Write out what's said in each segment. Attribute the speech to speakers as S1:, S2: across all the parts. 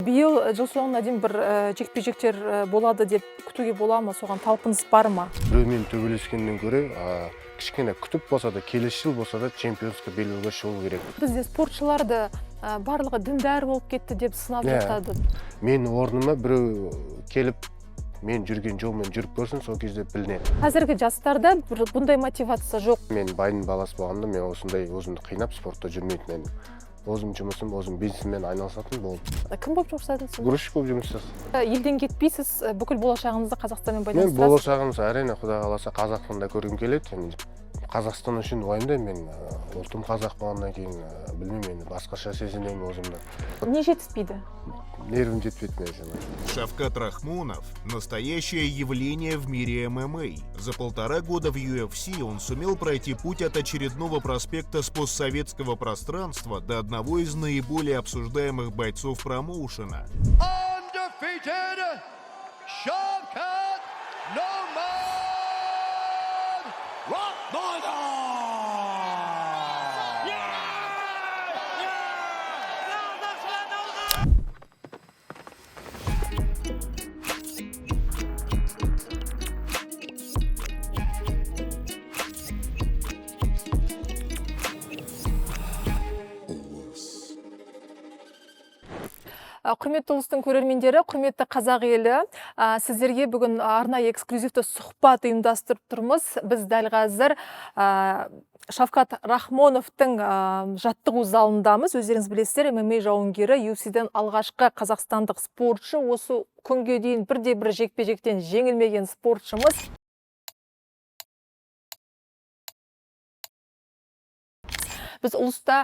S1: Биыл жыл соңына дейін бір жекпе-жектер болады деп күтуге бола ма? Соған талпыныс бар ма?
S2: Біреумен төбелескеннен гөрі кішкене күтіп болса да, келесі жыл болса да чемпионский белбеуге шығу керек.
S1: Бізде спортшыларды барлығы діндар болып кетті деп сынап жатады.
S2: Мен орныма біреу келіп, мен жүрген жолмен жүріп көрсін, сол кезде білінеді.
S1: Қазіргі жастарда бір бұндай мотивация жоқ.
S2: Мен байдың баласы болғанда, мен осындай өзімді қинап спортта жүрмейтін едім. Өзім жұмысым, өзім бизнесіммен айналысатын болдым.
S1: Кім болып жұмыс жасадыңыз?
S2: Грузчик болып жұмыс жасадым.
S1: Елден кетпейсіз, бүкіл болашағыңызды Қазақстанмен
S2: Мен
S1: байланыстырасыз.
S2: болашағым әрине, Құдай қаласа, Қазақстанда көргім келеді. Енді Қазақстан үшін уайымдаймын мен, ұлтым қазақ болғаннан кейін, білмеймін, енді басқаша сезінемін өзімді.
S1: Не жетіспейді?
S2: Нервім жетпейді негізі.
S3: Шавкат Рахмонов – настоящее явление в мире ММА. За 1,5 года в UFC он сумел пройти путь от очередного проспекта с постсоветского пространства до одного из наиболее обсуждаемых бойцов промоушена.
S4: Undefeated Shavkat Nomad Rakhmonov!
S1: Құрметті Ұлыстың көрермендері, құрметті қазақ елі, сіздерге бүгін арнайы эксклюзивті сұхбат ұйымдастырып тұрмыз. Біз дәл қазір Шавкат Рахмоновтың жаттығу залындамыз. Өздеріңіз білесіздер, ММА жауынгері, UFC-ден алғашқы қазақстандық спортшы, осы күнге дейін бірде-бір жекпе-жектен жеңілмеген спортшымыз. Біз Ұлыста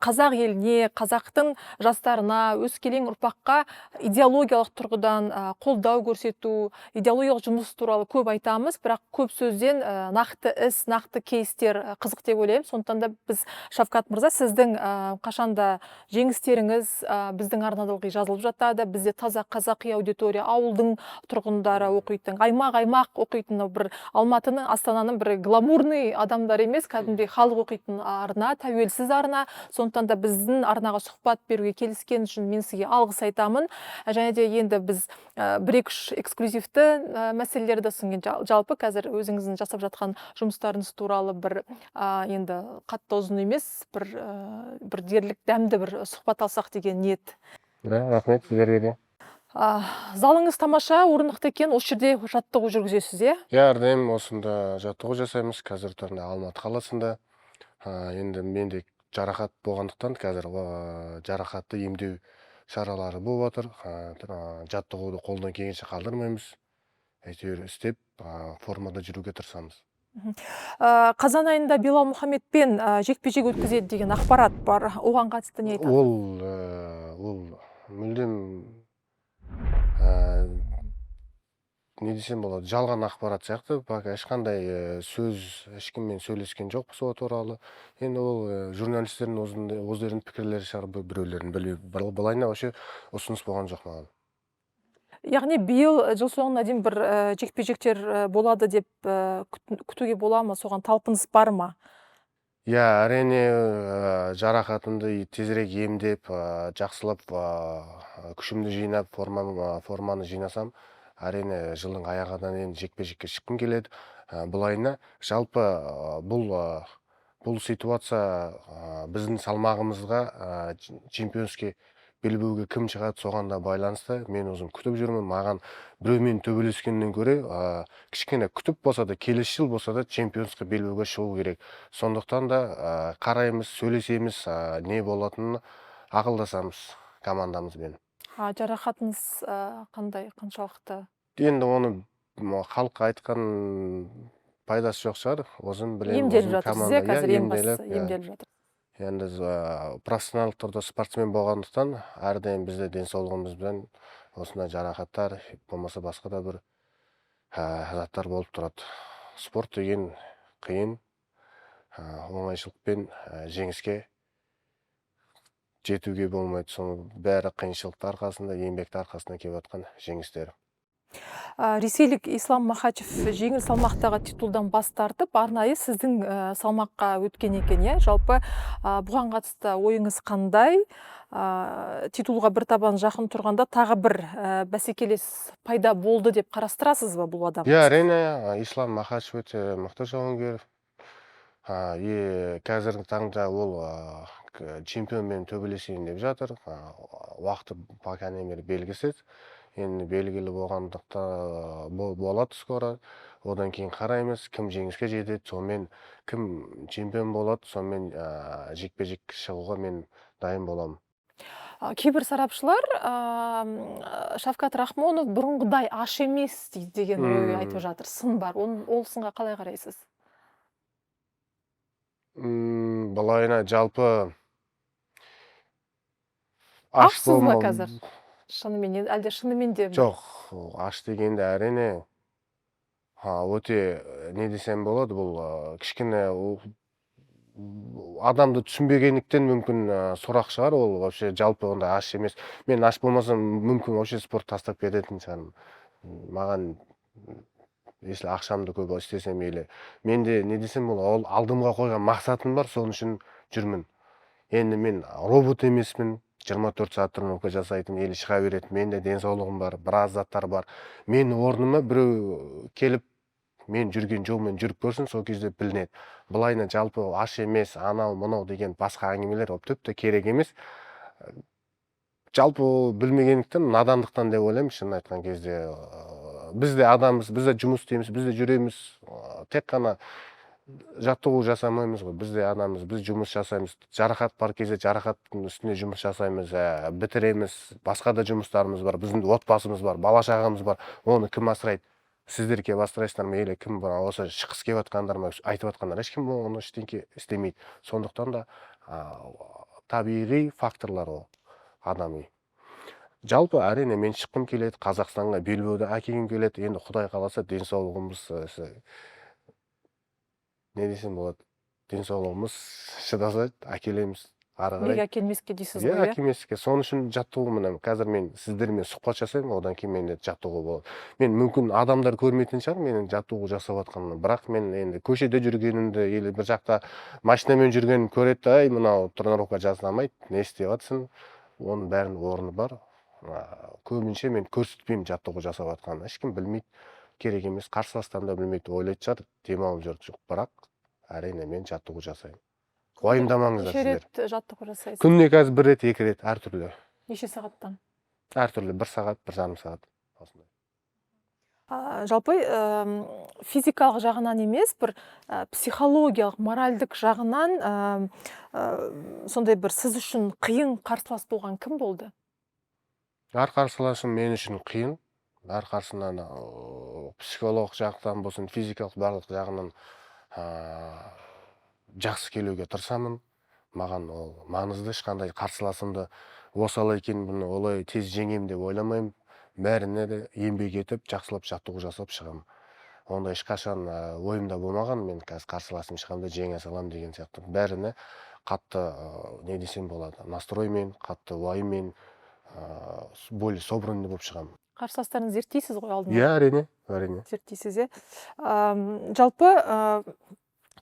S1: қазақ еліне, қазақтың жастарына, өскелең ұрпаққа идеологиялық тұрғыдан қолдау көрсету, идеологиялық жұмыс туралы көп айтамыз, бірақ көп сөзден нақты іс, нақты кейстер қызық деп ойлаймын. Сондықтан да біз, Шавкат мырза, сіздің қашанда жеңістеріңіз біздің арнада ылғи жазылып жатады. Бізде таза қазақи аудитория, ауылдың тұрғындары оқитын, аймақ-аймақ оқитын, бір Алматының, Астананың бір гламурный адамдар емес, кәдімгідей халық оқитын арна, тәуелсіз арна. Сондықтан да біздің арнаға сұхбат беруге келіскен үшін мен сізге алғыс айтамын. Және де енді біз бір екі үш эксклюзивті мәселелерді, содан кейін жалпы қазір өзіңіздің жасап жатқан жұмыстарыңыз туралы бір, енді қатты ұзын емес, бір дерлік дәмді бір сұхбат алсақ деген ниет.
S2: Да, рахмет сіздерге де.
S1: Залыңыз тамаша, орнықты екен. Осы жерде жаттығу жүргізесіз, иә?
S2: Иә, әрдайым осында жаттығу жасаймыз. Қазіргі таңда Алматы қаласында. Енді менде жарақат болғандықтан қазір жарақатты емдеу шаралары болып жатыр. Жаттығуды қолдан келгенше қалдырмаймыз. Әйтеуір істеп, формада жүруге тырысамыз.
S1: Қазан айында Билал Мұхаммедпен жекпе-жек өткізеді деген ақпарат бар. Оған қатысты не айтасыз?
S2: Ол мүлдем, не десем болады, жалған ақпарат сияқты. Пока ешқандай сөз, ешкіммен сөйлескен жоқпыз ол туралы. Енді ол журналистердің өздерінің пікірлері шығар, біреулердің білмеймін. Былайына вообще ұсыныс болған жоқ маған.
S1: Яғни биыл жыл соңына дейін бір жекпе-жектер болады деп күтуге бола ма? Соған талпыныс бар ма?
S2: Иә, әрине, жарақатымды тезірек емдеп, жақсылап, күшімді жинап, форманы жинасам, әрине жылдың аяғына дейін жекпе-жекке шыққым келеді. Былайына жалпы, бұл ситуация, біздің салмағымызға, чемпионский белбеуге кім шығады, соған да байланысты. Мен өзім күтіп жүрмін. Маған біреумен төбелескеннен гөрі, кішкене күтіп болса да, келесі жыл болса да чемпионский белбеуге шығу керек. Сондықтан да, қараймыз, сөйлесеміз, не болатынын ақылдасамыз командамызбен.
S1: Жарақатыңыз қандай, қаншалықты?
S2: Енді оны халыққа айтқан пайдасы жоқ шығар. Өзім білемін,
S1: Емделіп
S2: өзім
S1: жатырсыз,
S2: команда,
S1: иә,
S2: иә,
S1: қазір ең бастысы
S2: емделіп, иә.
S1: емделіп жатыр.
S2: Енді профессионалдық түрде спортсмен болғандықтан әрдайым бізде денсаулығымызбен осындай жарақаттар, болмаса басқа да бір заттар болып тұрады. Спорт деген қиын, оңайшылықпен жеңіске жетуге болмайды. Соның бәрі қиыншылықтар арқасында, еңбектің арқасында келіп жатқан жеңістер.
S1: Ресейлік Ислам Махачев жеңіл салмақтағы титулдан бас тартып, арнайы сіздің салмаққа өткен екен, иә? Жалпы, бұған қатысты ойыңыз қандай? Титулға бір табан жақын тұрғанда тағы бір бәсекелес пайда болды деп қарастырасыз ба бұл адам?
S2: Иә, әрине, Ислам Махачев өте мықты жауынгер. И қазіргі таңда ол чемпионмен төбелесейін деп жатыр. Уақыты пока не белгісіз. Енді белгілі болғандықта болады скоро. Одан кейін қараймыз, кім жеңіске жетеді, сонымен кім чемпион болады, сонымен жекпе жек шығуға мен дайын боламын.
S1: Кейбір сарапшылар Шавкат Рахмонов бұрынғыдай аш емес дейді деген ой айтып жатыр, сын бар. Ол сынға қалай қарайсыз?
S2: Былайына жалпы аш
S1: Ашсыз ба
S2: болмау-
S1: қазір? Шынымен, әлде шынымен де
S2: Жоқ, аш дегенде, әрине, өте не десем болады, бұл кішкене адамды түсінбегендіктен мүмкін сұрақ шығар. Ол вообще жалпы ондай аш емес. Мен аш болмасам, мүмкін, вообще спорт тастап кететін шығармын. Маған если ақшамды көп істесем или менде, не десем болады, ол алдымға қойған мақсатым бар, сол үшін жүрмін. Енді мен робот емеспін, 24 сағат тренировка жасайтын или шыға беретін. Менде денсаулығым бар, біраз заттар бар. Менің орныма біреу келіп, мен жүрген жолмен жүріп көрсін, сол кезде білінеді. Былайына жалпы аш емес, анау мынау деген басқа әңгімелер, ол тіпті керек емес. Жалпы ол білмегендіктен, надандықтан деп ойлаймын. Шынын айтқан кезде, біз де адамбыз, біз де жұмыс істейміз, біз де жүреміз, тек қана жаттығу жасамаймыз ғой. Біз де адамбыз, біз жұмыс жасаймыз. Жарақат бар кезде жарақаттың үстіне жұмыс жасаймыз, бітіреміз. Басқа да жұмыстарымыз бар, біздің де отбасымыз бар, бала шағамыз бар. Оны кім асырайды? Сіздер келіп асырайсыздар ма или кім бар, осы шыққысы келіп жатқандар ма, айтып жатқандар? Ешкім оны ештеңке істемейді. Сондықтан да табиғи факторлар ол адами. Жалпы, әрине, мен шыққым келеді, Қазақстанға белбеуді әкелгім келеді. Енді Құдай қаласа, денсаулығымыз осы, не десем болады, денсаулығымыз шыдаса, әкелеміз ары қарай.
S1: Неге әкелмеске дейсіз
S2: Иә.
S1: ғой, иә?
S2: Әкелмеске. Сол үшін жаттығу, міне, қазір мен сіздермен сұхбат жасаймын, одан кейін менде жаттығу болады. Мен мүмкін адамдар көрмейтін шығар менің жаттығу жасап жатқанымды, бірақ мен енді көшеде жүргенімді или бір жақта машинамен жүргенімді көреді да: «Ей, мынау тренировка жасамайды, не істеп жатсың?» Оның бәрінің орны бар. Көбінше мен көрсетпеймін жаттығу жасап жатқанын, ешкім білмейді, керек емес. Қарсыластарым да білмейді, ойлайтын шығар, демалып жүр. Жоқ, бірақ әрине мен жаттығу жасаймын, уайымдамаңыздар
S1: Неше
S2: сіздер.
S1: рет жаттығу жасайсыз?
S2: Күніне қазір бір рет, екі рет, әртүрлі.
S1: Неше сағаттан?
S2: Әртүрлі, бір сағат, 1,5 сағат, осындай.
S1: Жалпы физикалық жағынан емес, бір психологиялық, моральдік жағынан сондай бір сіз үшін қиын қарсылас болған кім болды?
S2: Әр қарсыласым мен үшін қиын. Әр қарсынан психолог жақтан болсын, физикалық, барлық жағынан жақсы келуге тырысамын. Маған ол маңызды. Ешқандай қарсыласымды осал екен, бұны олай тез жеңемін деп ойламаймын. Бәріне де еңбек етіп, жақсылап жаттығу жасап шығамын. Ондай ешқашан ойымда болмаған, мен қазір қарсыласым шығамын да жеңе саламын деген сияқты. Бәріне қатты не десем болады, настроймен, қатты уайыммен, более собранный болып шығамын.
S1: Қарсыластарыңызды зерттейсіз ғой алдын ала?
S2: Иә, әрине, әрине.
S1: Зерттейсіз, иә. Жалпы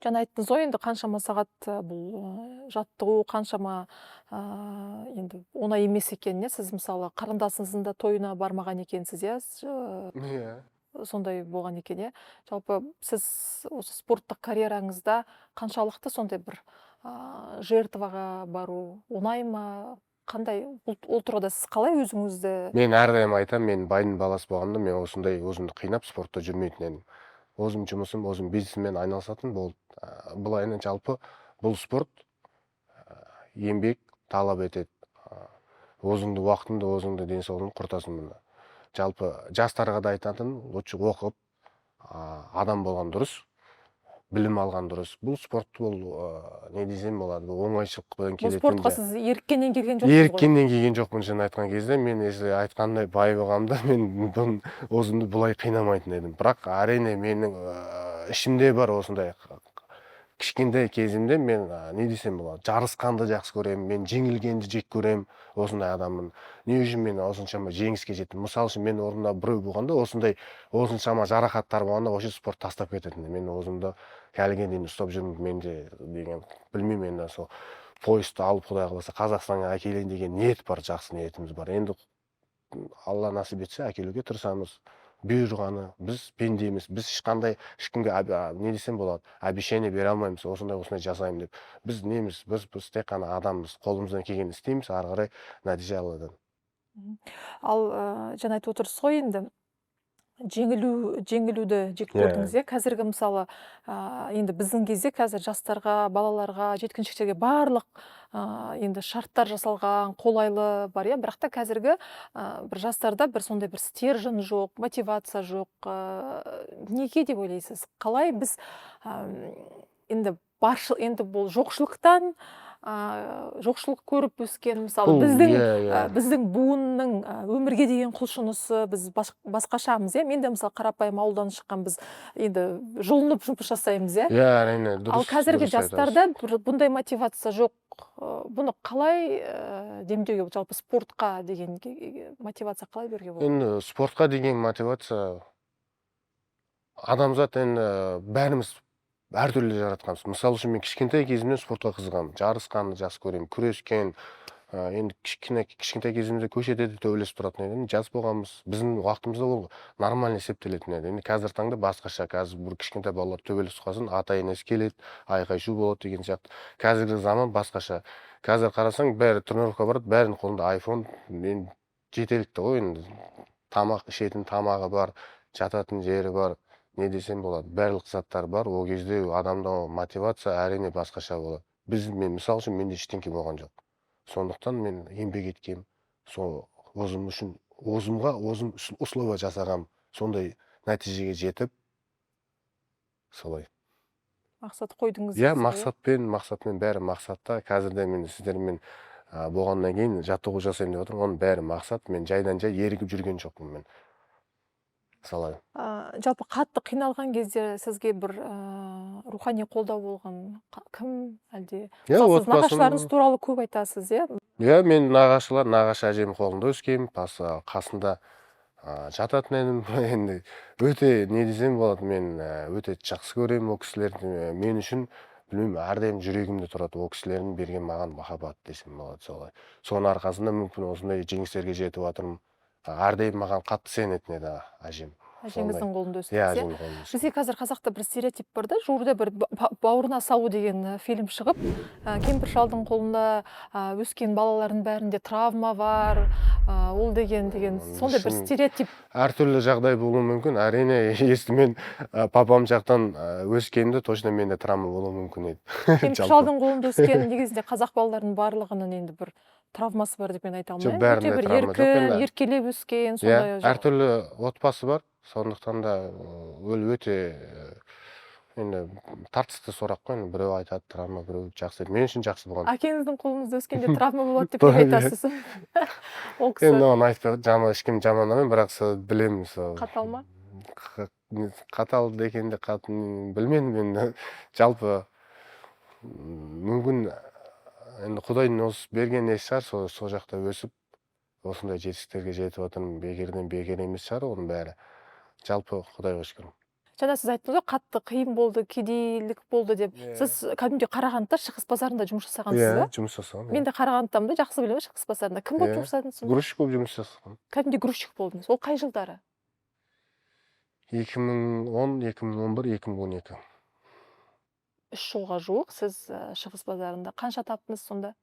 S1: жаңа айттыңыз ғой енді, қаншама сағат бұл жаттығу, қаншама енді оңай емес екенін, иә. Сіз, мысалы, қарындасыңыздың да тойына бармаған екенсіз, иә?
S2: Иә.
S1: Сондай болған екен, иә. Жалпы, сіз осы спорттық карьераңызда қаншалықты сондай бір жертваға бару оңай ма, қандай ол тұрғыда сіз қалай өзіңізді?
S2: Мен әрдайым айтамын, мен байдың баласы болғанда, мен осындай өзімді қинап спортта жүрмейтін едім. Өзім жұмысым, өзім бизнесіммен айналысатын болды. Былайынан жалпы бұл спорт еңбек талап етеді. Өзіңді уақытыңды, өзіңді денсаулығыңды құртасың мұнда. Жалпы жастарға да айтатын, лучше оқып адам болған дұрыс, білім алған дұрыс. Бұл спорт, бұл не десем болады, бұл оңайшылықпен
S1: Бұл
S2: келетін
S1: спортқа сіз еріккеннен келген жоқсыз ғой?
S2: Еріккеннен келген жоқпын. Шынын айтқан кезде, мен, если айтқандай, бай болғанда, мен бұны өзімді бұлай қинамайтын едім. Бірақ, әрине, менің ішімде бар осындай Кішкентай кезімде мен, не десем болады, жарысқанды жақсы көремін, мен жеңілгенді жек көремін, осындай адаммын. Не үшін мен осыншама жеңіске жеттім? Мысалы үшін, мен орнымда біреу болғанда, осындай осыншама жарақаттар болғанда, вообще спорт тастап кететін. Мен өзімді әліге дейін ұстап жүрмін. Менде деген, білмеймін енді, сол поясты алып, құдай қаласа, Қазақстанға әкелейін деген ниет бар, жақсы ниетіміз бар. Енді Алла нәсіп етсе, әкелуге тырысамыз, бұйырғаны. Біз пендеміз, біз ешқандай ешкімге не десем болады, обещание бере алмаймыз, осындай осындай жасаймын деп. Біз неміз, біз тек қана адамбыз, қолымыздан келгенін істейміз, ары қарай нәтиже Алладан.
S1: Ал жаңа айтып отырсыз ғой, енді жеңілуді жек көрдіңіз, иә. Қазіргі, мысалы, енді біздің кезде, қазір жастарға, балаларға, жеткіншектерге барлық енді шарттар жасалған, қолайлы бар, иә. Бірақ та қазіргі бір жастарда бір сондай бір стержень жоқ, мотивация жоқ. Неге деп ойлайсыз? Қалай біз енді баршы, енді бұл жоқшылықтан, жоқшылық көріп өскен, мысалы,
S2: Бұл
S1: біздің
S2: иә иә
S1: біздің буынның өмірге деген құлшынысы, біз басқашамыз, иә. Мен де, мысалы, қарапайым ауылдан шыққан, біз енді жұлынып жұмыс жасаймыз, иә.
S2: Иә, әрине,
S1: Ал
S2: дұрыс.
S1: қазіргі
S2: Дұрыс айтасыз.
S1: жастарда бір бұндай мотивация жоқ. Бұны қалай демдеуге болады? Жалпы спортқа деген мотивация қалай беруге болады?
S2: Енді спортқа деген мотивация, адамзат енді бәріміз әртүрлі жаратқанбыз. Мысалы үшін, мен кішкентай кезімнен спортқа қызығамын, жарысқанды жақсы көремін, күрескен. Енді кішкене кішкентай кезімізде көшеде де төбелесіп тұратын едім. Жас болғанбыз, біздің уақытымызда ол нормально есептелетін еді. Енді қазіргі таңда басқаша. Қазір бір кішкентай балалар төбелесіп қалсын, ата енесі келеді, айқай шу болады деген сияқты. Қазіргі заман басқаша. Қазір қарасаң, бәрі тренировкаға барады, бәрінің қолында айфон. Енді жетелікті ғой енді, тамақ ішетін тамағы бар, жататын жері бар, не десем болады, барлық заттар бар. Ол кезде адамда мотивация, әрине, басқаша болады. Біз, мен, мысалы үшін, менде ештеңке болған жоқ, сондықтан мен еңбек еткенмін, сол өзім үшін, өзімға өзім условия жасағанмын, сондай нәтижеге жетіп, солай.
S1: Мақсат қойдыңыз
S2: Иә.
S1: дейсіз ғой, иә?
S2: Мақсатпен, бәрі мақсатта. Қазір де мен сіздермен болғаннан кейін жаттығу жасаймын деп отырмын. Оның бәрі мақсат. Мен жайдан жай ерігіп жүрген жоқпын мен, солай.
S1: Жалпы қатты қиналған кезде сізге бір рухани қолдау болған кім әлде?
S2: Иә.
S1: Мысалы, сіз
S2: Отбасым.
S1: нағашыларыңыз туралы көп айтасыз, иә?
S2: Иә, мен нағашы әжемнің қолында өскенмін, қасында жататын едім. Енді өте, не десем болады, мен өте жақсы көремін ол кісілерді. Мен үшін, білмеймін, әрдайым жүрегімде тұрады ол кісілердің берген маған махаббат десем болады, солай. Соның арқасында мүмкін осындай жеңістерге жетіп жатырмын. Әрдайым маған қатты сенетін еді әжем.
S1: Әжеңіздің қолында
S2: Иә.
S1: өстіңіз, иә?
S2: Әжемнің қолында өскенмін.
S1: Бізде қазір қазақта бір стереотип бар да. Жуырда бір «Бауырына салу» деген фильм шығып, кемпір шалдың қолында өскен балалардың бәрінде травма бар, ол деген сондай бір стереотип.
S2: Әртүрлі жағдай болуы мүмкін, әрине. Если мен папам жақтан өскенде, точно менде травма болуы мүмкін еді.
S1: Кемпір
S2: Жалпы.
S1: шалдың қолында өскен негізінде қазақ балаларының барлығының енді бір травмасы бар деп мен айта
S2: Жоқ,
S1: алмаймын. Өте
S2: бәрінде
S1: бір
S2: травма жоқ
S1: еркін,
S2: енді.
S1: еркелеп өскен,
S2: Иә,
S1: сондай.
S2: әртүрлі отбасы бар, сондықтан да ол өте енді тартысты сұрақ қой. Енді біреу айтады травма, біреу жақсы. Мен үшін жақсы болған.
S1: Әкеңіздің қолыңызда өскенде травма болады деп неге айтасыз? Ол кісі
S2: Енді оны айтпай, жаман, ешкім жамандамаймын, бірақ сол білемін сол.
S1: Қатал ма?
S2: Қатал дегенде, білмедім енді. Жалпы мүмкін енді Құдайдың осы берген несі шығар, сол жақта өсіп, осындай жетістіктерге жетіп жатырмын. Бекерден бекер емес шығар оның бәрі. Жалпы, Құдайға шүкір.
S1: Жаңа сіз айттыңыз ғой, қатты қиын болды, кедейлік болды деп.
S2: Иә.
S1: Сіз кәдімгідей Қарағандыда Шығыс базарында жұмыс жасағансыз
S2: Иә,
S1: ба?
S2: жұмыс жасағанмын.
S1: Мен де Қарағандыдамын да, жақсы білемін. Шығыс базарында кім болып
S2: Иә.
S1: жұмыс жасадыңыз сонда?
S2: Грузчик болып жұмыс жасағанмын.
S1: Кәдімгідей грузчик болдыңыз. Ол қай жылдары?
S2: 2010, 2011, 2012.
S1: 3 жылға жуық сіз Шығыс базарында қанша таптыңыз сонда?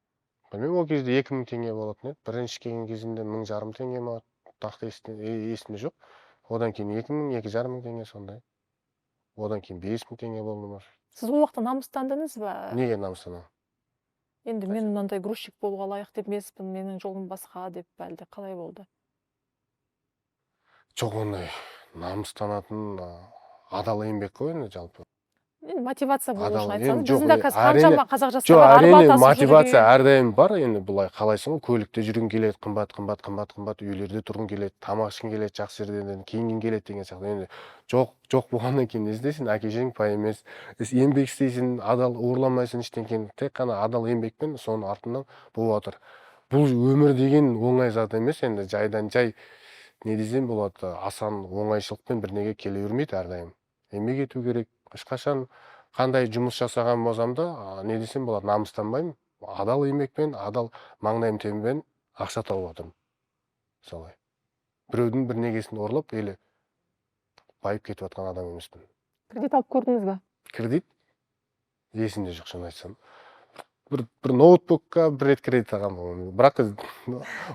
S2: Білмеймін, ол кезде 2000 теңге болатын еді. Бірінші келген кезімде 1500 теңге ма, нақты есімде жоқ. Одан кейін 2000, 2500 теңге, сондай. Одан кейін 5000 теңге болды ма.
S1: Сіз ол уақытта намыстандыңыз ба?
S2: Неге намыстанамын?
S1: Енді мен мынандай грузчик болуға лайықты емеспін, менің жолым басқа деп пе, әлде қалай болды?
S2: Жоқ, ондай намыстанатын, адал еңбек қой енді жалпы.
S1: Енді мотивация болу
S2: Адал
S1: үшін
S2: енді
S1: айтсаңыз,
S2: жоқ,
S1: біздің де қазір
S2: әрине
S1: қаншама қазақ
S2: жоқ,
S1: жастары арба
S2: әрине
S1: тасып
S2: мотивация
S1: жүрген.
S2: Әрдайым бар. Енді былай қалайсың ғой, көлікте жүргің келеді, қымбат, қымбат, қымбат, қымбат үйлерде тұрғың келеді, тамақ ішкің келеді, жақсы жерден киінгің келеді деген сияқты. Енді жоқ, жоқ болғаннан кейін не істейсің? Әке шешең бай емес, еңбек істейсің, адал, ұрламайсың ештеңені, тек қана адал еңбекпен соның артынан болып жатыр. Бұл өмір деген оңай зат емес енді, жайдан жай, не десем болады, асан оңайшылықпен бірнеге келе бермейді. Әрдайым еңбек ету керек. Ешқашан қандай жұмыс жасаған болсам да, не десем болады, намыстанбаймын. Адал еңбекпен, адал маңдайым термен ақша тауып жатырмын. Солай, біреудің бір негесін ұрлап или байып кетіп жатқан адам емеспін.
S1: Кредит алып көрдіңіз ба?
S2: Кредит есімде жоқ, шын айтсам. Бір ноутбукқа бір рет кредит алғанмын, бірақ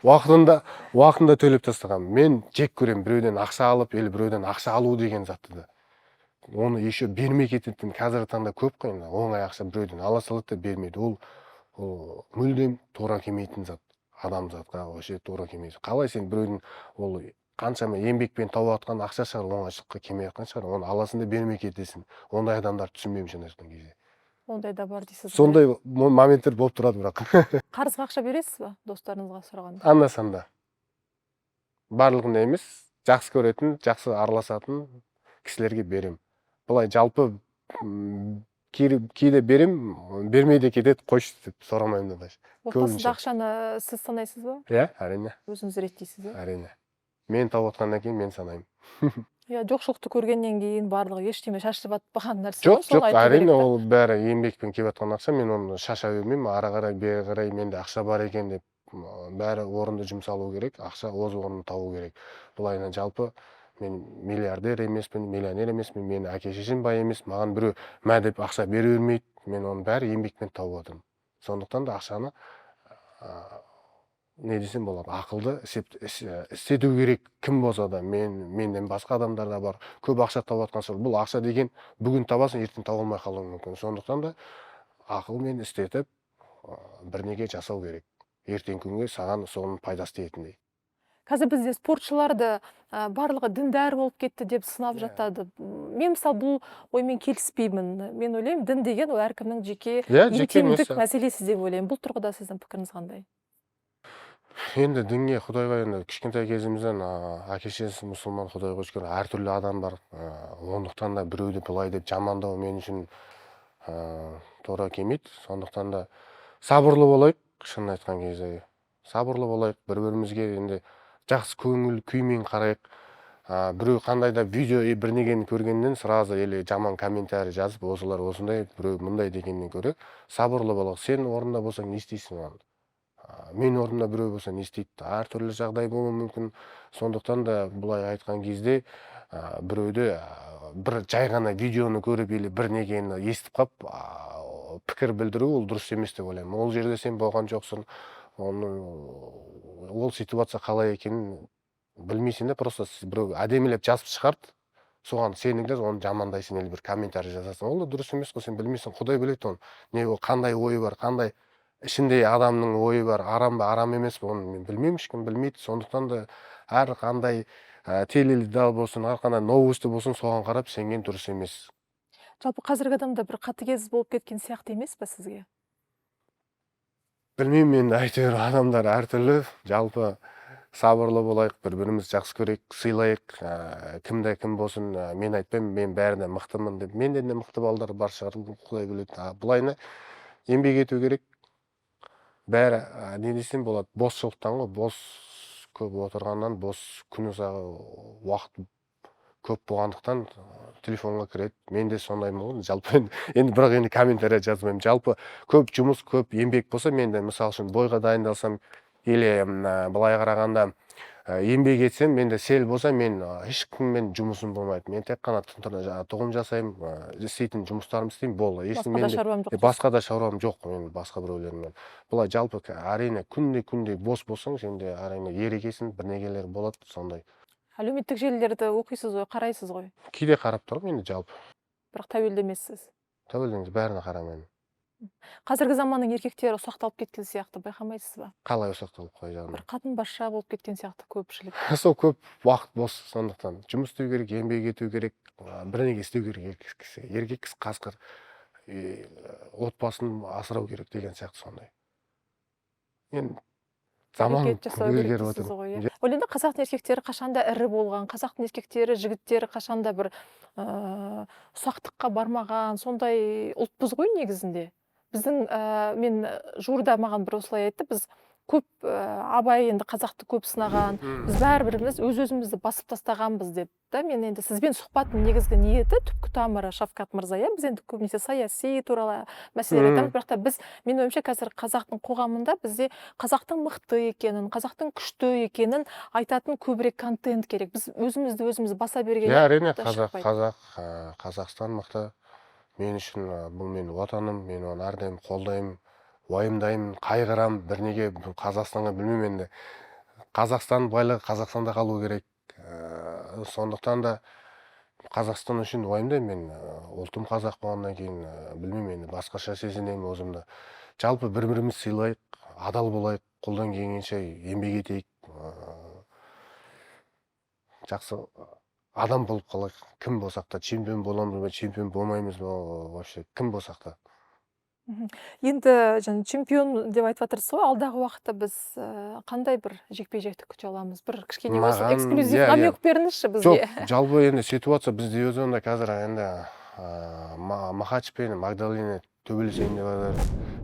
S2: уақытында төлеп тастағанмын. Мен жек көремін біреуден ақша алып или біреуден ақша алу деген затты да, оны еще бермей кететін қазіргі таңда көп қой. Енді оңай ақша біреуден ала салады да бермейді. Ол мүлдем тура келмейтін зат, адамзатқа вообще тура келмейді. Қалай сен біреудің, ол қаншама еңбекпен тауып жатқан ақша шығар, оңайшылыққа келмей жатқан шығар, оны аласың да бермей кетесің. Ондай адамдарды түсінбеймін, шын айтқан кезде.
S1: Ондай да бар дейсіз ғой.
S2: Сондай моменттер болып тұрады, бірақ
S1: Қарызға ақша бересіз ба достарыңызға сұрағанда?
S2: Анда санда, барлығында емес. Жақсы көретін, жақсы араласатын кісілерге берем. Былай жалпы кейде берем, бермей де кетеді, қойшы деп сұрамаймын да даже.
S1: Отбасында
S2: Көбінше.
S1: ақшаны сіз санайсыз ба?
S2: Иә, әрине.
S1: Өзіңіз реттейсіз, иә?
S2: Әрине, мен тауып отқаннан кейін мен санаймын.
S1: Иә, жоқшылықты көргеннен кейін барлығы ештеме шашылып жатпаған нәрсе
S2: Жоқ.
S1: ғой, соны
S2: Жоқ.
S1: айту
S2: Әрине.
S1: керек та.
S2: Ол бәрі еңбекпен келіп жатқан ақша. Мен оны шаша бермеймін ары қарай, бері қарай, менде ақша бар екен деп. Бәрі орынды жұмсалу керек, ақша өз орнын табу керек. Былайынан жалпы мен миллиардер емеспін, миллионер емеспін, менің әке шешем бай емес, маған біреу мә деп ақша бере бермейді. Мен оның бәрі еңбекпен тауып жатырмын. Сондықтан да ақшаны не десем болады, ақылды істету керек кім болса да. Менен басқа адамдар да бар, көп ақша тауып жатқан шығар. Бұл ақша деген бүгін табасың, ертең таба алмай қалуың мүмкін. Сондықтан да ақылмен істетіп, бірнеге жасау керек, ертеңгі күнге саған соның пайдасы тиетіндей.
S1: Қазір бізде спортшыларды барлығы діндар болып кетті деп сынап жатады. Мен, мысалы, бұл оймен келіспеймін. Мен ойлаймын, дін деген ол әркімнің жеке
S2: Иә, жеке
S1: интимдік
S2: несі.
S1: мәселесі деп ойлаймын. Бұл тұрғыда сіздің пікіріңіз қандай?
S2: Енді дінге, құдайға, енді кішкентай кезімізден әке шешесі мұсылман, құдайға шүкір. Әртүрлі адам бар, ондықтан да біреуді былай деп жамандау мен үшін тура келмейді. Сондықтан да сабырлы болайық, шынын айтқан кезде сабырлы болайық, бір бірімізге енді жақсы көңіл күймен қарайық. Біреу қандай да видео бірнегені көргеннен сразу или жаман комментарий жазып, осылар осындай, біреу мындай дегеннен гөрі сабырлы болайық. Сен орнында болсаң, не істейсің оған? Мен орнымда біреу болса, не істейді? Әртүрлі жағдай болуы мүмкін. Сондықтан да былай айтқан кезде біреуді бір жай ғана видеоны көріп или бірнегені естіп қалып пікір білдіру, ол дұрыс емес деп ойлаймын. Ол жерде сен болған жоқсың, оны, ол ситуация қалай екенін білмейсің да. Просто біреу әдемілеп жазып шығарды, соған сенің де оны жамандайсың или бір комментарий жазасың, ол да дұрыс емес қой. Сен білмейсің, құдай біледі оны, не ол, қандай ойы бар, қандай ішінде адамның ойы бар, арам ба, арам емес пе, оны мен білмеймін, ешкім білмейді. Сондықтан да әр қандай теледидар болсын, әрқандай новости болсын, соған қарап сенген дұрыс емес.
S1: Жалпы қазіргі адамда бір қатыгез болып кеткен сияқты емес па сізге?
S2: Білмеймін енді, әйтеуір адамдар әртүрлі. Жалпы сабырлы болайық, бір бірімізді жақсы көрейік, сыйлайық. Кім де кім болсын, мен айтпаймын мен бәрінен мықтымын деп, менден де мықты балдар бар шығар, құдай біледі. А былайына еңбек ету керек бәрі. Не десем болады, босшылықтан ғой, бос көп отырғаннан, бос күн ұзағы уақыт көп болғандықтан телефонға кіреді. Мен де сондаймын ғой жалпы енді, бірақ енді комментарий жазбаймын. Жалпы көп жұмыс, көп еңбек болса, мен де, мысалы үшін, бойға дайындалсам или былай қарағанда еңбек етсем, менде сел болса, мен ешкіммен жұмысым болмайды. Мен тек қана жаңағы тұғым жасаймын, істейтін жұмыстарымды істеймін, болды.
S1: Басқа да
S2: менде
S1: шаруам жоқ.
S2: Басқа да шаруам жоқ мен басқа біреулермен. Былай жалпы әрине күнде күнде бос болсаң, сен де әрине ерігесің, бірнегелер болады сондай.
S1: Әлеуметтік желілерді оқисыз ғой, қарайсыз ғой?
S2: Кейде қарап тұрамын енді жалпы.
S1: Бірақ тәуелді емессіз.
S2: Тәуелді емес, бәріне қарамаймын.
S1: Қазіргі заманның еркектері ұсақталып кеткен сияқты, байқамайсыз ба?
S2: Қалай ұсақталып қой жағынан?
S1: Бір қатын басша болып кеткен сияқты көпшілік.
S2: Сол көп уақыт бос, сондықтан жұмыс істеу керек, еңбек ету керек, бірдеңе істеу керек еркек кісі. Еркек кісі қасқыр, отбасын асырау керек деген сияқты сондай. Енді заман
S1: Әрекет жасау керек
S2: өзгеріп
S1: дейсіз
S2: отыр.
S1: ғой, иә. Ойлаймын да, қазақтың еркектері қашанда ірі болған, қазақтың еркектері, жігіттері қашанда бір ұсақтыққа бармаған, сондай ұлтпыз ғой негізінде. Біздің, мен жуырда маған бір осылай айтты, біз көп, Абай енді қазақты көп сынаған, біз бәрібіріміз өз-өзімізді басып тастағанбыз деп. Да, мен енді сізбен сұхбаттың негізгі ниеті, түпкі тамыры Шавкат мырза, иә, біз енді көбінесе саяси туралы мәселелер айтамыз, бірақ та біз, менің ойымша, қазір қазақтың қоғамында бізде қазақтың мықты екенін, қазақтың күшті екенін айтатын көбірек контент керек. Біз өзімізді өзіміз баса бергенде
S2: Иә, әрине,
S1: да шықпайды.
S2: Қазақстан мықты. Мен үшін, бұл менің отаным, мен оны әрдайым қолдаймын, уайымдаймын, қайғырамын, бірнеге Қазақстанға білмеймін енді. Қазақстан байлығы Қазақстанда қалу керек. Сондықтан да Қазақстан үшін уайымдаймын мен. Ұлтым қазақ болғаннан кейін, білмеймін енді, басқаша сезінемін өзімді. Жалпы бір-бірімізді сыйлайық, адал болайық, қолдан келгенше еңбек етейік. Жақсы адам болып қалайық, кім болсақ та, чемпион боламыз ба, чемпион болмаймыз ба, вообще кім болсақ та.
S1: Енді жаңа чемпион деп айтып жатырсыз ғой, алдағы уақытта біз қандай бір жекпе-жекті күте аламыз? Бір кішкене осы
S2: Маған,
S1: эксклюзив
S2: иә, иә.
S1: намек беріңізші бізге.
S2: Жоқ, жалпы енді ситуация бізде дивизионда қазір енді, Махач пен Магдалина төбелесейін деп жатыр,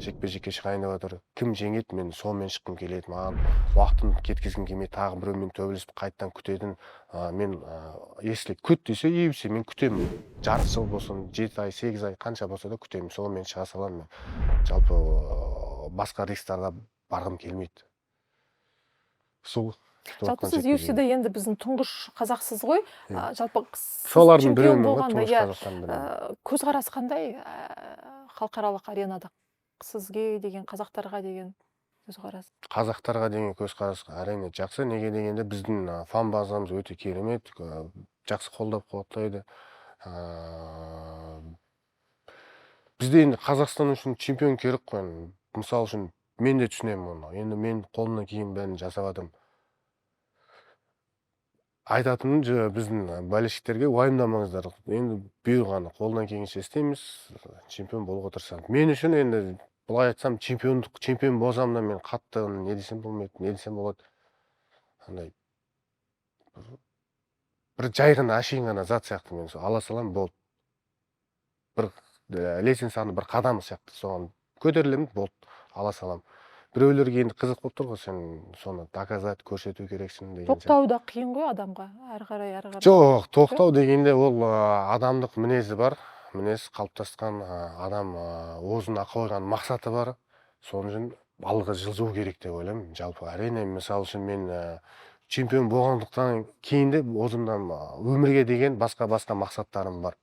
S2: жекпе-жекке шығайын деп жатыр. Кім жеңеді, мен сонымен шыққым келеді. Маған уақытын кеткізгім келмейді, тағы біреумен төбелесіп қайтадан күтетін. Мен, если күт десе, UFC, мен күтемін. Жарты жыл болсын, 7 ай, 8 ай, қанша болса да күтемін. Сонымен шыға саламын мен. Жалпы, басқа рисктарға барғым келмейді. Сол күтіп
S1: Жалпы
S2: жатқан
S1: сіз
S2: жекпе-жегім.
S1: UFC-де енді біздің тұңғыш қазақсыз ғой.
S2: Иә.
S1: Жалпы сіз
S2: Солардың
S1: чемпион
S2: біреуімін ғой,
S1: болғанда,
S2: тұңғыш
S1: иә,
S2: қазақтан біреуімін.
S1: Көзқарас қандай, халықаралық аренада сізге деген, қазақтарға деген көзқарас?
S2: Қазақтарға деген көзқарас әрине жақсы. Неге дегенде біздің фан базамыз өте керемет, жақсы қолдап қуаттайды. Бізде енді Қазақстан үшін чемпион керек қой енді. Мысал үшін мен де түсінемін оны. Енді мен қолымнан келген бәрін жасап жатырмын. Айтатыным, біздің болельщиктерге уайымдамаңыздар. Енді бұйырғаны қолдан келгенше істейміз, чемпион болуға тырысамыз. Мен үшін енді былай айтсам, чемпион болсам да мен қатты не десем болмайды, не десем болады. Андай бір жай ғана әшейін ғана зат сияқты, мен сол ала саламын, болды. Бір лестницаның бір қадамы сияқты, соған көтерілемін, болды, ала саламын. Біреулерге енді қызық болып тұр ғой, сен соны доказать, көрсету керексің деген сияқты.
S1: Тоқтау да қиын ғой адамға, әрі қарай, әрі қарай.
S2: Жоқ, тоқтау дегенде ол, адамдық мінезі бар, мінез қалыптасқан, адам, өзіне қойған мақсаты бар. Соның үшін алға жылжу керек деп ойлаймын. Жалпы әрине, мысал үшін мен, чемпион болғандықтан кейін де өзімнің, өмірге деген басқа-басқа мақсаттарым бар.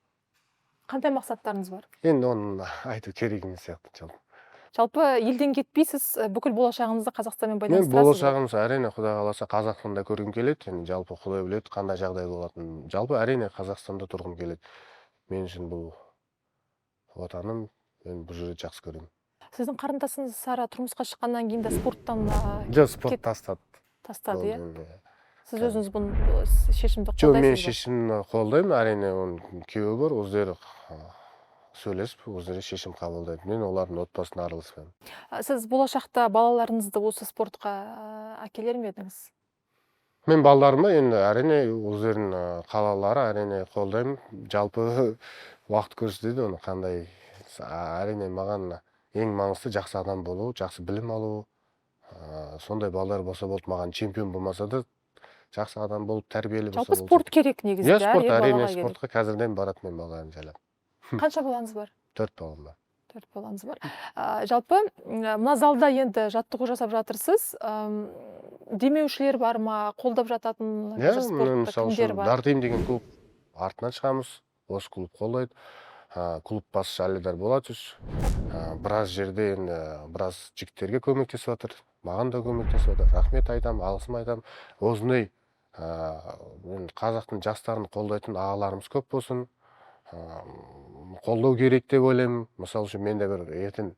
S1: Қандай мақсаттарыңыз бар?
S2: Енді оны айту керек емес сияқты жалпы.
S1: Жалпы елден кетпейсіз, бүкіл болашағыңызды Қазақстанмен
S2: Мен
S1: байланыстырасыз ба?
S2: болашағым әрине Құдай қаласа Қазақстанда көргім келеді. Енді жалпы Құдай біледі қандай жағдай болатынын. Жалпы әрине Қазақстанда тұрғым келеді. Мен үшін бұл отаным, мен бұл жерді жақсы көремін.
S1: Сіздің қарындасыңыз Сара тұрмысқа шыққаннан кейін де спорттан,
S2: Жоқ, спорт тастады.
S1: тастады, иә?
S2: Болды, иә.
S1: Сіз өзіңіз бұны шешімді
S2: Жоқ, мен
S1: қолдайсыз ба?
S2: шешімді қолдаймын, әрине, оның күйеуі бар, өздері сөйлесіп, өздері шешім қабылдайды. Мен олардың отбасына араласпаймын.
S1: Сіз болашақта балаларыңызды осы спортқа әкелер ме едіңіз?
S2: Мен балаларыма енді әрине өздерінің қалалары әрине қолдаймын. Жалпы уақыт көрсетеді оны қандай. Әрине маған ең маңызды жақсы адам болу, жақсы білім алу. Сондай балалар болса болды, маған чемпион болмаса да жақсы адам болып, тәрбиелі болса
S1: Жалпы
S2: болды.
S1: спорт керек негізінде,
S2: Иә, спорт,
S1: әр
S2: әрине,
S1: балаға керек.
S2: спортқа қазірден барады мен балаларым жайлап.
S1: Қанша балаңыз бар?
S2: 4 балам бар.
S1: 4 балаңыз бар. Жалпы, мына залда енді жаттығу жасап жатырсыз. Демеушілер бар ма? Қолдап жататын
S2: Иә,
S1: қазір спортта
S2: мысалы
S1: кімдер
S2: үшін
S1: бар?
S2: Дартим деген клуб артынан шығамыз. Осы клуб қолдайды. Клуб басшысы Алидар Болатович. Біраз жерде енді біраз жігіттерге көмектесіп жатыр. Маған да көмектесіп жатыр. Рахмет айтамын, алғысым айтамын. Осындай, енді қазақтың жастарын қолдайтын ағаларымыз көп болсын. Қолдау керек деп ойлаймын. Мысалы үшін мен де бір ертең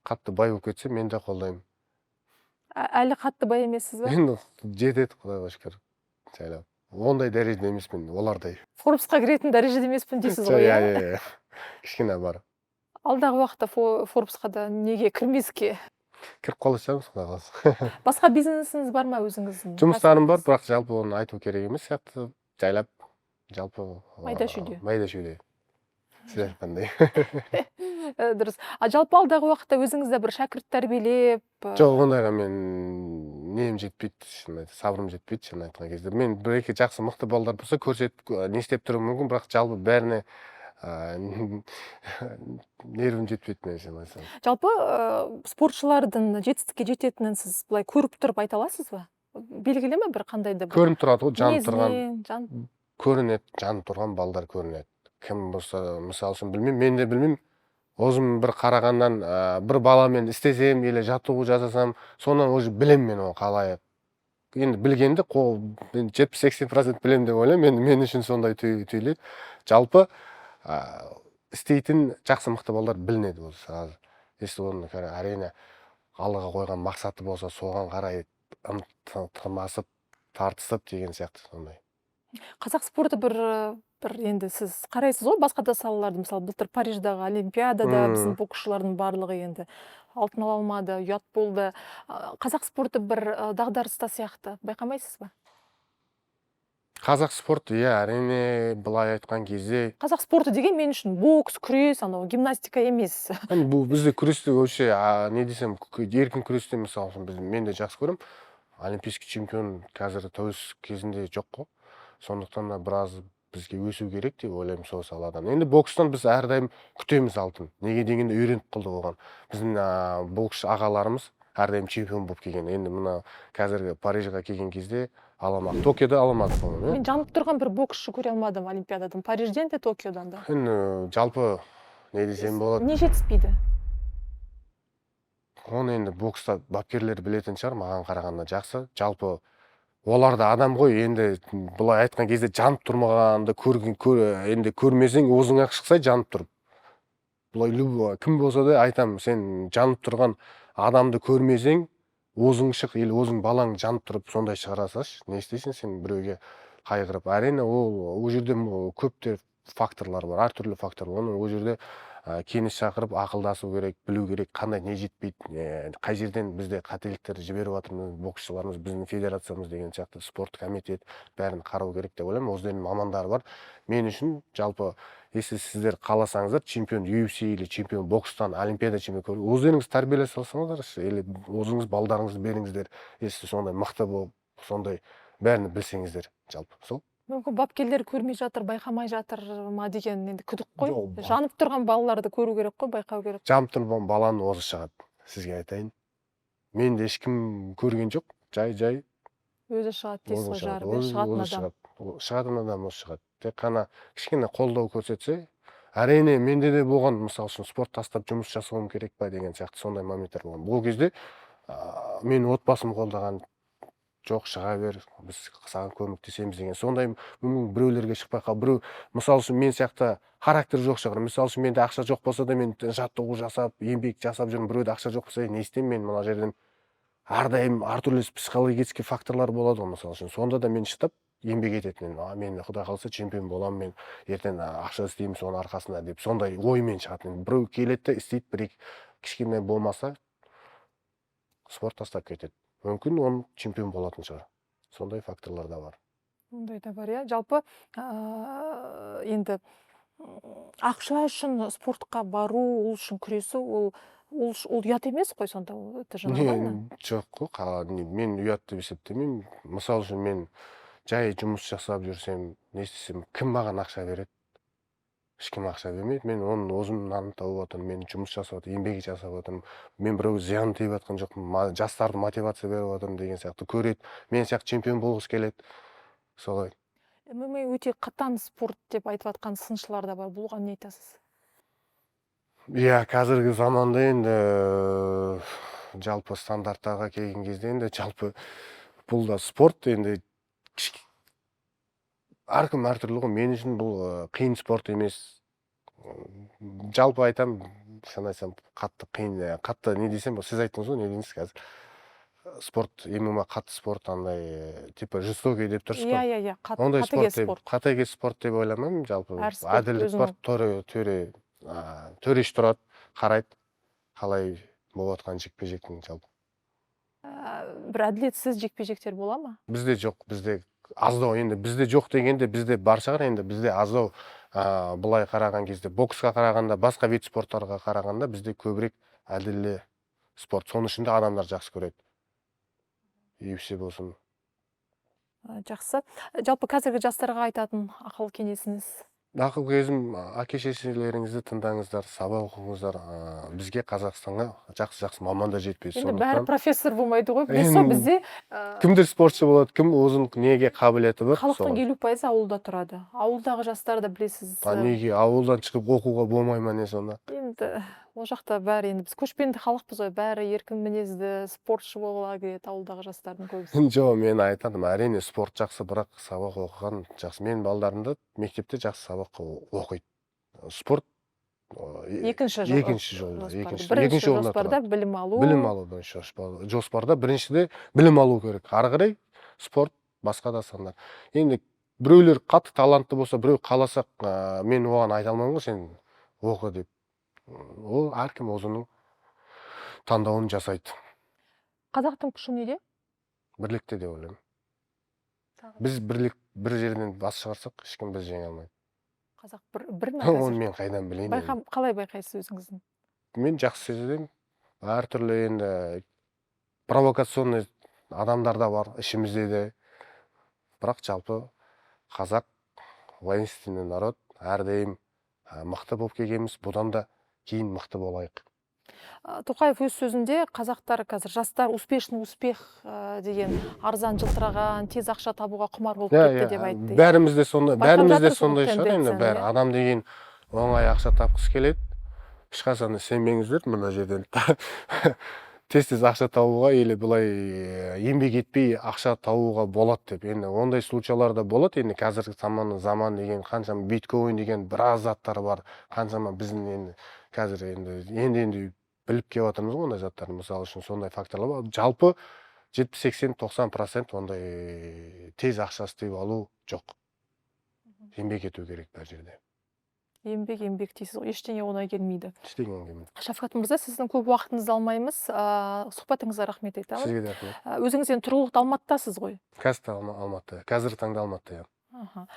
S2: Қатты бай болып кетсе, мен де қолдаймын.
S1: Әлі қатты бай емессіз ба?
S2: Енді жетеді, құдайға шүкір, жайлап. Ондай дәрежеде емеспін олардай.
S1: Форбсқа кіретін дәрежеде емеспін дейсіз ғой?
S2: Иә.
S1: Иә.
S2: Иә, кішкене бар.
S1: Алдағы уақытта Форбсқа да неге кірмеске?
S2: Кіріп қала шығармыз, құдай қаласа.
S1: Басқа бизнесіңіз бар ма өзіңіздің?
S2: Жұмыстарым бар, бірақ жалпы оны айту керек емес сияқты. Жайлап, жалпы
S1: Майда шүйде.
S2: Майда шүйде, сіз айтқандай.
S1: Дұрыс. А жалпы алдағы уақытта өзіңіз де бір шәкірт тәрбиелеп
S2: Жоқ, ондайға мен нем жетпейді, шынын айтсам, сабырым жетпейді. Шынын айтқан кезде, мен бір екі жақсы, мықты балдар болса, көрсетіп, не істеп тұруым мүмкін, бірақ жалпы бәріне нервім жетпейді мен, шынын айтсам.
S1: Жалпы спортшылардың жетістікке жететінін сіз былай көріп тұрып айта аласыз ба? Белгілі ме бір қандай да бір
S2: Көрініп тұрады ғой, жанып тұрған.
S1: Мінезінен, жан
S2: Көрінеді, жанып тұрған балдар көрінеді. Кім болса, мысалы үшін, білмеймін, мен де білмеймін. Өзім бір қарағаннан, бір баламен істесем или жаттығу жасасам, сонан уже білемін мен оны қалай. Енді білгенде қол мен 70-80% білемін деп ойлаймын енді. Мен үшін сондай түйіледі. Жалпы істейтін жақсы, мықты балдар білінеді ол сразу. Если оның, әрине, алдыға қойған мақсаты болса, соған қарай тырмасып, тартысып деген сияқты сондай.
S1: Қазақ спорты бір енді сіз қарайсыз ғой басқа да салаларды. Мысалы, былтыр Париждағы олимпиадада біздің боксшылардың барлығы енді алтын ала алмады, ұят болды. Қазақ спорты бір дағдарыста сияқты, байқамайсыз ба?
S2: Қазақ спорты, иә, әрине, былай айтқан кезде
S1: Қазақ спорты деген мен үшін бокс, күрес, анау гимнастика емес.
S2: Енді бұл бізде күресте вообще, не десем, еркін күресте, мысалы үшін, біз, мен де жақсы көремін, олимпийский чемпион қазір тәуелсіз кезінде жоқ қой. Сондықтан да біраз бізге өсу керек деп ойлаймын сол саладан. Енді бокстан біз әрдайым күтеміз алтын. Неге дегенде, үйреніп қалдық оған. Біздің боксшы ағаларымыз әрдайым чемпион болып келген. Енді мына қазіргі Парижға келген кезде ала алмадық, Токиода ала алмадық, по моему.
S1: Мен жанып тұрған бір боксшы көре алмадым олимпиададан, Парижден де, Токиодан да.
S2: Енді жалпы не десем болады?
S1: Не жетіспейді?
S2: Оны енді бокста бапкерлер білетін шығар маған қарағанда жақсы. Жалпы олар да адам ғой енді. Былай айтқан кезде, жанып тұрмағанды көрген енді көрмесең, өзің ақ шықсай жанып тұрып. Былай любой кім болса да айтамын: сен жанып тұрған адамды көрмесең, өзің шық или өзің балаң жанып тұрып сондай шығара салшы. Не істейсің сен біреуге қайғырып? Әрине, ол жерде көп те факторлар бар, әртүрлі фактор. Оны ол жерде кеңес шақырып, ақылдасу керек, білу керек, қандай не жетпейді, қай жерден бізде қателіктер жіберіп жатырмыз боксшыларымыз, біздің федерациямыз деген сияқты, спорт комитет, бәрін қарау керек деп ойлаймын. Өздерінің мамандары бар. Мен үшін жалпы, если сіздер қаласаңыздар, чемпион UFC или чемпион бокстан, олимпиада чемпион, өздеріңіз тәрбиелей салсаңыздаршы или өзіңіз балдарыңызды беріңіздер, если сондай мықты болып, сондай бәрін білсеңіздер. Жалпы сол.
S1: Мүмкін, бапкерлер көрмей жатыр, байқамай жатыр ма деген енді күдік қой.
S2: Жоқ,
S1: Жанып тұрған балаларды көру керек қой, байқау керек.
S2: Жанып тұрған баланың өзі шығады, сізге айтайын. Мен де ешкім көрген жоқ, жай жай
S1: Өзі шығады дейсіз
S2: өзі
S1: ғой,
S2: шығады.
S1: жарып, иә, шығатын
S2: Өзі
S1: адам.
S2: шығады. Шығатын адам өзі шығады. Тек қана кішкене қолдау көрсетсе. Әрине, менде де болған, мысалы үшін, спорт тастап жұмыс жасауым керек па деген сияқты сондай моменттер болған. Ол кезде менің отбасым қолдаған жоқ: «Шыға бер, біз саған көмектесеміз» деген сондай. Мүмкін, біреулерге шықпай қалып, біреу, мысалы үшін, мен сияқты характер жоқ шығар. Мысалы үшін, менде ақша жоқ болса да, мен жаттығу жасап, еңбек жасап жүрмін. Біреуде ақша жоқ болса: «Не істеймін мен мына жерден?» Әрдайым әртүрлі психологический факторлар болады ғой, мысалы үшін. Сонда да мен шыдап, еңбек ететін едім. Мен, құдай қаласа, чемпион боламын, мен ертең ақша істеймін соның арқасында деп, сондай оймен шығатын едім. Біреу келеді де істейді, бір екі кішкене болмаса, спорт тастап кетеді. Мүмкін, оның чемпион болатын шығар. Сондай факторлар да бар.
S1: Ондай да бар, иә. Жалпы енді ақша үшін спортқа бару, ол үшін күресу, ол ұят емес қой сонда, ол это же нормально.
S2: Не, жоқ қой, мен ұят деп есептемеймін. Мысалы үшін, мен жай жұмыс жасап жүрсем, не істесем, кім маған ақша береді? Ешкім ақша бермейді. Мен оның өзім нанын тауып жатырмын, мен жұмыс жасап жатырмын, еңбек жасап жатырмын. Мен біреуге зиян тиіп жатқан жоқпын, жастарды мотивация беріп жатырмын деген сияқты. Көреді, мен сияқты чемпион болғысы келеді, солай.
S1: ММА өте қатаң спорт деп айтып жатқан сыншылар да бар. Бұған не айтасыз?
S2: Иә, қазіргі заманда енді жалпы стандарттарға келген кезде, енді жалпы бұл да спорт енді, әркім әртүрлі ғой. Мен үшін бұл қиын спорт емес. Жалпы айтамын. Шын айтсам, қатты қиын, қатты не десем, сіз айттыңыз ғой, не дейсіз қазір, спорт, ММА қатты спорт, андай типа жестокий деп тұрсыз
S1: Иә.
S2: ғой.
S1: Иә,
S2: Ондай
S1: қатыгез
S2: спорт деп
S1: спорт.
S2: Қатыгез спорт деп ойламаймын жалпы.
S1: Әр спорт
S2: Әділдік бар, төреші тұрады, қарайды қалай болып жатқан жекпе жектің жалпы.
S1: Бір әділетсіз жекпе жектер бола ма?
S2: Бізде жоқ, бізде аздау. Енді бізде жоқ дегенде, бізде бар шығар, енді бізде аздау. Былай қараған кезде, боксқа қарағанда, басқа вид спорттарға қарағанда бізде көбірек әділді спорт. Соның үшін де адамдар жақсы көреді, UFC болсын.
S1: Жақсы. Жалпы қазіргі жастарға айтатын ақыл кеңесіңіз?
S2: Ақыл кезім: әке шешелеріңізді тыңдаңыздар, сабақ оқыңыздар. Бізге, Қазақстанға, жақсы жақсы мамандар жетпейді.
S1: Енді бәрі
S2: Сондықтан
S1: профессор болмайды ғой, білесіз ғой.
S2: Енді
S1: Бізде
S2: кімдер спортшы болады, кім өзінің неге қабілеті бар,
S1: халықтың
S2: соған.
S1: 50%-ы ауылда тұрады. Ауылдағы жастар да, білесіз.
S2: А неге ауылдан шығып оқуға болмай ма, не сонда?
S1: Енді ол жақта бәрі, енді біз көшпенді халықпыз ғой, бәрі еркін мінезді, спортшы болғылары келеді ауылдағы жастардың көбісі.
S2: Жоқ, мен айтадым, әрине, спорт жақсы, бірақ сабақ оқыған жақсы. Менің балдарым да мектепте жақсы сабақ оқиды. Спорт
S1: Екінші
S2: екінші жолда,
S1: жоспарда.
S2: екінші
S1: Бірінші
S2: екінші орында
S1: жоспарда
S2: тұрады.
S1: Білім алу.
S2: Білім алу бірінші жоспарда. Біріншіде білім алу керек, ары қарай спорт, басқа да сандар. Енді біреулер қатты талантты болса, біреу қаласа, мен оған айта алмаймын ғой, сен оқы деп. Ол әркім өзінің таңдауын жасайды.
S1: Қазақтың күші неде?
S2: Бірлікте деп ойлаймын. Біз бірлік, бір жерден бас шығарсақ, ешкім бізді жеңе алмайды.
S1: Қазақ бір ме
S2: Оны
S1: қазір?
S2: мен қайдан білейін енді?
S1: Қалай байқайсыз өзіңіздің?
S2: Мен жақсы сеземін. Әртүрлі енді провокационный адамдар да бар ішімізде де, бірақ жалпы қазақ воинственный народ, әрдайым мықты болып келгенбіз, бұдан да кейін мықты болайық.
S1: Тоқаев өз сөзінде қазақтар қазір, жастар успешный успех деген, арзан жылтыраған тез ақша табуға құмар болып кетті деп айтты.
S2: Бәріміз де сондай,
S1: Байқап
S2: бәріміз де
S1: жатырсыз бұл
S2: сондай шығар енді.
S1: тенденцияны,
S2: Бәрі
S1: иә?
S2: адам деген оңай ақша тапқысы келеді. Ешқашан да сенбеңіздер мына жерден тез тез ақша табуға или былай еңбек етпей ақша табуға болады деп. Енді ондай случайлар да болады. Енді қазіргі заман деген қаншама биткоин деген біраз заттар бар, қаншама біздің енді қазір енді біліп келіп жатырмыз ғой ондай заттарды. Мысалы үшін, сондай факторлар бар. Жалпы 70, 80, 90% ондай тез ақша істеп алу жоқ, еңбек ету керек бәр жерде.
S1: Еңбек, еңбек дейсіз ғой, ештеңе оңай келмейді.
S2: Ештеңе келмейді.
S1: Шавкат мырза, сіздің көп уақытыңызды алмаймыз, сұхбатыңызға рахмет айтамын.
S2: Сізге де рахмет.
S1: Өзіңіз енді тұрғылықты Алматыдасыз ғой?
S2: Қазір Алматы, қазіргі таңда Алматыда, иә.
S1: Аха.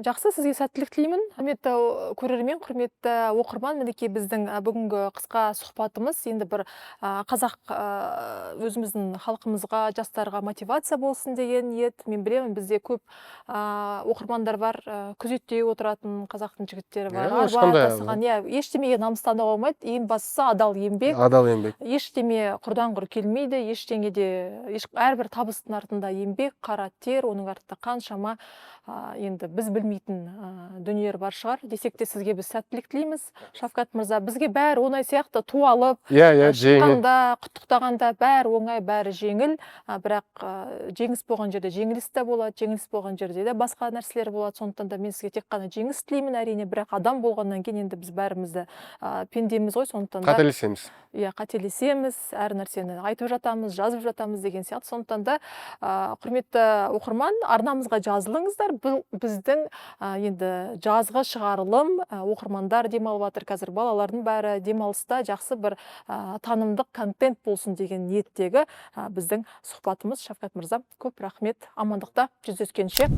S1: Жақсы, сізге сәттілік тілеймін. Құрметті көрермен, құрметті оқырман, мінекей, біздің бүгінгі қысқа сұхбатымыз енді бір қазақ, өзіміздің халқымызға, жастарға мотивация болсын деген ниет. Мен білемін, бізде көп оқырмандар бар, күзетте отыратын қазақтың жігіттері бар,
S2: Иә,
S1: арба
S2: ешқандай-
S1: тасыған. Иә, ештемеге намыстануға болмайды. Ең бастысы адал еңбек.
S2: Адал еңбек.
S1: Ештеме құрдан құр келмейді, ештеңе де әрбір табыстың артында еңбек, қара тер, оның артында қаншама енді біз білмейтін дүниелер бар шығар. Десек те, сізге біз сәттілік тілейміз, Шавкат мырза. Бізге бәрі оңай сияқты, ту алып
S2: иә иә жеңіл.
S1: шыққанда, құттықтағанда бәрі оңай, бәрі жеңіл. Бірақ жеңіс болған жерде жеңіліс те болады, жеңіліс болған жерде де басқа нәрселер болады. Сондықтан да мен сізге тек қана жеңіс тілеймін, әрине. Бірақ адам болғаннан кейін енді біз бәріміз де пендеміз ғой, сондықтан да
S2: Қателесеміз.
S1: Иә, қателесеміз, әр нәрсені айтып жатамыз, жазып жатамыз деген сияқты. Сондықтан да, құрметті оқырман, арнамызға жазылыңыздар. Бұл біздің енді жазғы шығарылым, оқырмандар демалып жатыр қазір, балалардың бәрі демалыста, жақсы бір танымдық контент болсын деген ниеттегі біздің сұхбатымыз. Шавкат мырза, көп рахмет, амандықта жүздескенше.